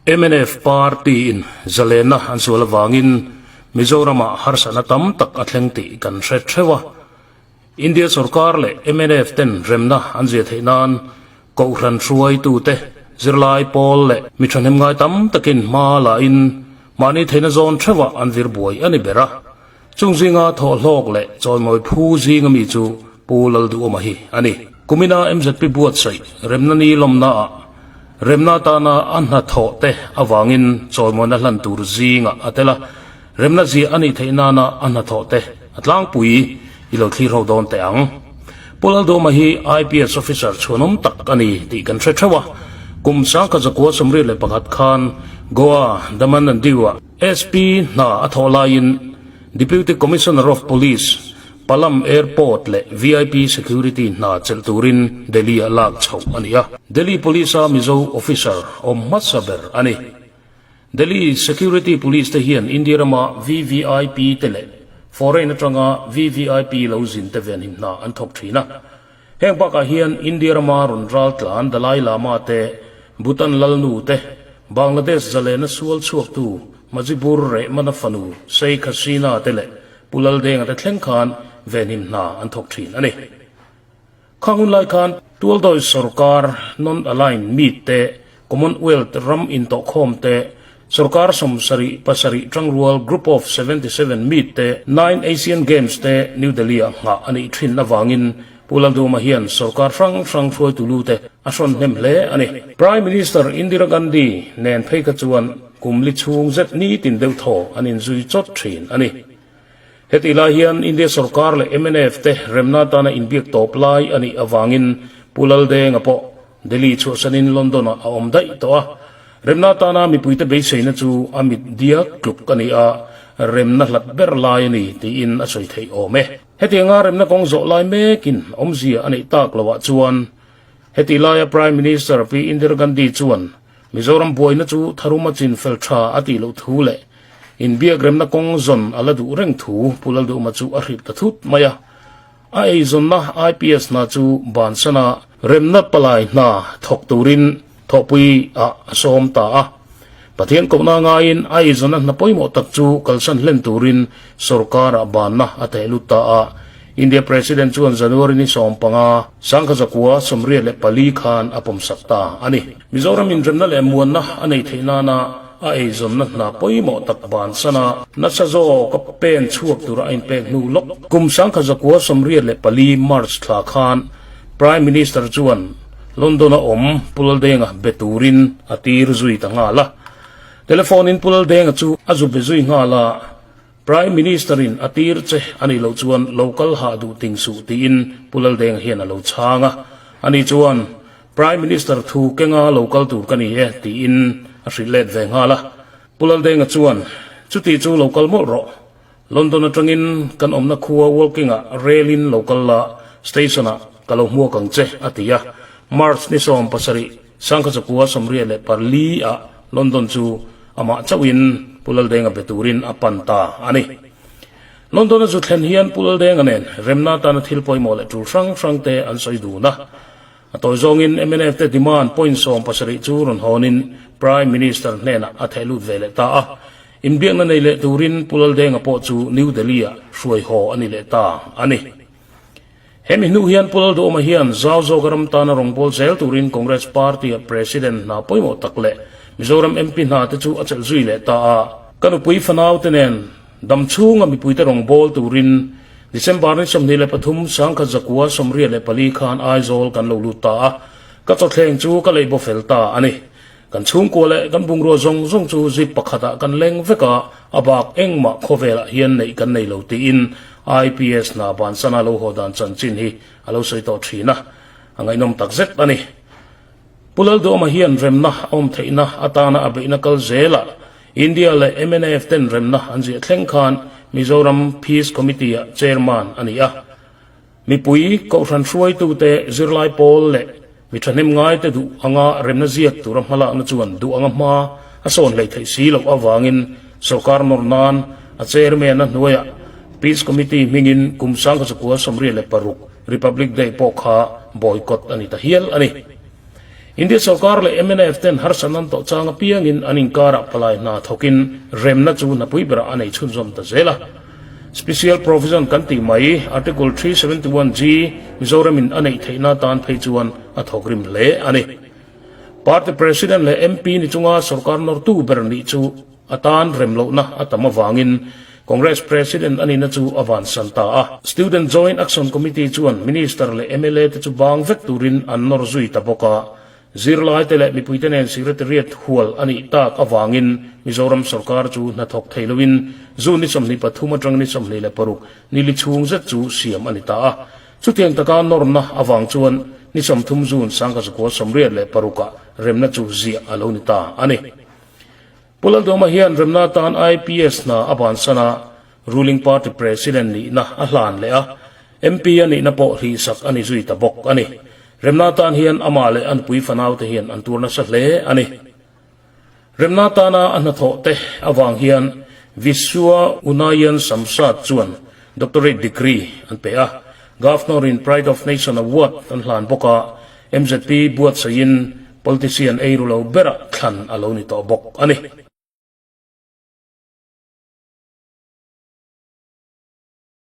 Mnf party in zalenna an sual avangin Mizoramah harsatna tam tak a thleng tih kan hre theuh a. India sorkar leh mnf ten remna an zia theih nan Kohhran hruaitute, zirlai pawl leh mi thahnem ngai tam takin hma la in mahni theihna zawn theuhah an vir buai a ni ber a. Chung zinga thawhhlawk leh chawimawi phu zinga mi chu Pu Lalduhawma hi a ni. Kumina MZP buatsaih remna ni lawmnaah remna atana a hnathawh te avangin chawimawina hlan tur zingah a tel a, remna ziah a nih theih nana a hnathawh te a tlangpui i lo thlir ho dawn teh ang. Pu Lalduhawma hi IPS officer chhuanawm tak a ni tih kan hre theuh a, kum 1981 khan Goa Daman and Diu-ah SP hna a thawh laiin Deputy Commissioner of Police, Palam Airport leh VIP Security hna chelh turin Delhi-ah lak chhoh a ni a. Delhi Police-a Mizo officer awm hmasa ber a ni. Delhi Security Police te hian India rama VVIP te leh foreign atanga VVIP lo zin te venhim hna an thawk thin a. Heng bakah hian India rama rawn ral tlan Dalai Lama te, Bhutan Lalnu te, Bangladesh zalena sual chhuaktu Majibur Rehman-a fanu Sheikh Hasina te leh Pu Laldenga te thleng khan venhim hna an thawk thin a ni. Khang hun lai khan Tualdawi sorkar non-aligned meet te, Commonwealth ram intawhkhawm te, sorkar 77 tangrual Group of 77 meet te, Nine Asian Games te New Delhi-ah nghah a nih thin avangin Pu Lalduhma hian sorkar hrang hrang hruaitu lu te a hrawn hnem hle a ni. Prime Minister Indira Gandhi nen phei kha chuan kum li chhung zet nitin deuh thaw an inzui chawt thin a ni. Hetih lai hian India sorkar leh mnf te remna atana inbiak tawp lai a nih avangin Pu Laldenga pawh Delhi chhuahsanin London-ah a awm daih tawh a. Remna atana mipuite beiseina chu a mit diak tluk a ni a, remna hlat ber lai a ni tiin a sawi theih awm e. Hetianga remna kawng zawh lai mekin awmzia a neih tak loah chuan hetih laia Prime Minister Pi Indira Gandhi chuan Mizoram buaina chu tharum a chin fel tha a tih loh thu leh inbiak remna kawng zawn a la duh reng thu Pu Lalduhma chu a hrilh ta thut mai a. A eizawnna IPS hna chu bansana remna palai hna thawk turin thawhpui ah a sawm ta a. Pathian kohna ngaiin a eizawnna hna pawimawh tak chu kalsan hlen turin sorkar ah banna a theh lut ta a. India President chuan January ni 15, 1984 khan a pawmsak ta a ni. Mizoram inremna leh muanna a nei theih nana a eizawnna hna pawimawh tak bansan a, nasa zawk a pen chhuak tura a inpek hnu lawk. Kum 1984 March thla khan Prime Minister chuan London-a awm Pu Laldenga be turin a tir zui ta nghal a. Telephone-in Pu Laldenga chu a zu be zui nghal a, Prime Minister-in a tir che a nih loh chuan lo kal hah duh ting suh tiin Pu Laldenga hian a lo chhang a. Ani chuan Prime Minister thu kenga lo kal tur ka ni e tiin a hrilh let ve nghal a. Pu Laldenga chuan, Chuti chu lo kal mawlh rawh. London atangin kan awmna khua Woking-ah rail-in lo kal la, station-ah ka lo hmuak ang che, a ti a. March ni 17, 1984-ah London chu amah chauhin Pu Laldenga be turin a pan ta a ni. London a zu thlen hian Pu Laldenga nen remna atana thil pawimawh leh tul hrang hrangte an sawi dun a. A tawi zawngin mnf te demand point 70 chu rawn hawnin Prime Minister hnenah a theh lut ve leh ta a. Inbiakna nei leh turin Pu Laldenga pawh chu New Delhi-ah hruai haw a ni leh ta a ni. Hemi hnu hian Pu Lalduhawma hian zau zawka ram tana rawngbâwl zel turin Congress Party-a President hna pawimawh tak leh Mizoram MP hna te chu a chelh zui leh ta a. Ka nupui fanau te nen Dam chhunga mipuite rawngbâwl turin December ni 23, 1984 khan Aizawl kan lo lut ta a, ka chawthleng chu ka leih baw fel ta a ni. Kan chhungkua leh kan bungrua zawng zawng chu zip pakhatah kan leng vek a, a bak engmah khawvelah hian neih kan nei lo tiin IPS hna bansana lo haw dan chanchin hi a lo sawi tawh thin a, a ngaihnawm takzet a ni. Pu Lalduhawma hian remna a awm theihna atana a beihna kal zelah India leh mnf ten remna an ziah thleng khan Mizoram Peace Committee-ah Chairman a ni a. Mipui, Kohhran hruaitute, zirlai pawl leh mi thahnem ngaite duh anga remna ziak tura hmalakna chuan duh anga hma a sawn hlei theih si loh avangin sawrkar nawr nan a Chairman-a hnuaiah Peace Committee hmingin kum 1986 Republic Day pawh kha boycott a ni ta hial a ni. India sorkar leh mnf ten harsatna an tawh chang apiangin an inkarah palai hna thawkin remna chu hnapui berah a nei chhunzawm ta zel a. Special Provision kan tih mai Article 371G Mizoramin a neih theihna atan phei chuan a thawk rim hle a ni. Party President leh MP ni chunga sorkar nawrtu ber nih chu a tan rem lohna a tam avangin Congress President a nihna chu a vansan ta a. Student Joint Action Committee chuan Minister leh mla te chu bang vek turin an nawr zui ta bawk a. Zirlaite leh mipuite nen Secretariat hual a nih tak avangin Mizoram sorkar chu hnathawk thei loin June ni 23 atang ni 26 nili chhung zet chu siam a ni ta a. Chutiang taka nawrna avang chuan ni 30 June 1986 ah remna chu ziah a lo ni ta a ni. Pu Lalduhoma hian remna atan IPS hna a bansan a, Ruling Party President nihna a hlan leh a, MP a nihna pawh hlihsak a ni zui ta bawk a ni. Remna tan hian amah leh a nupui fanaute hian an tur nasa hle a ni. Remna tana a hnathawh te avang hian Vishwa Unayan Samsad chuan Doctorate degree an pe a, Governor in Pride of Nation Award an hlan bawk a, MZP buatsaihin politician eiru lo berah thlan a lo ni tawh bawk a ni.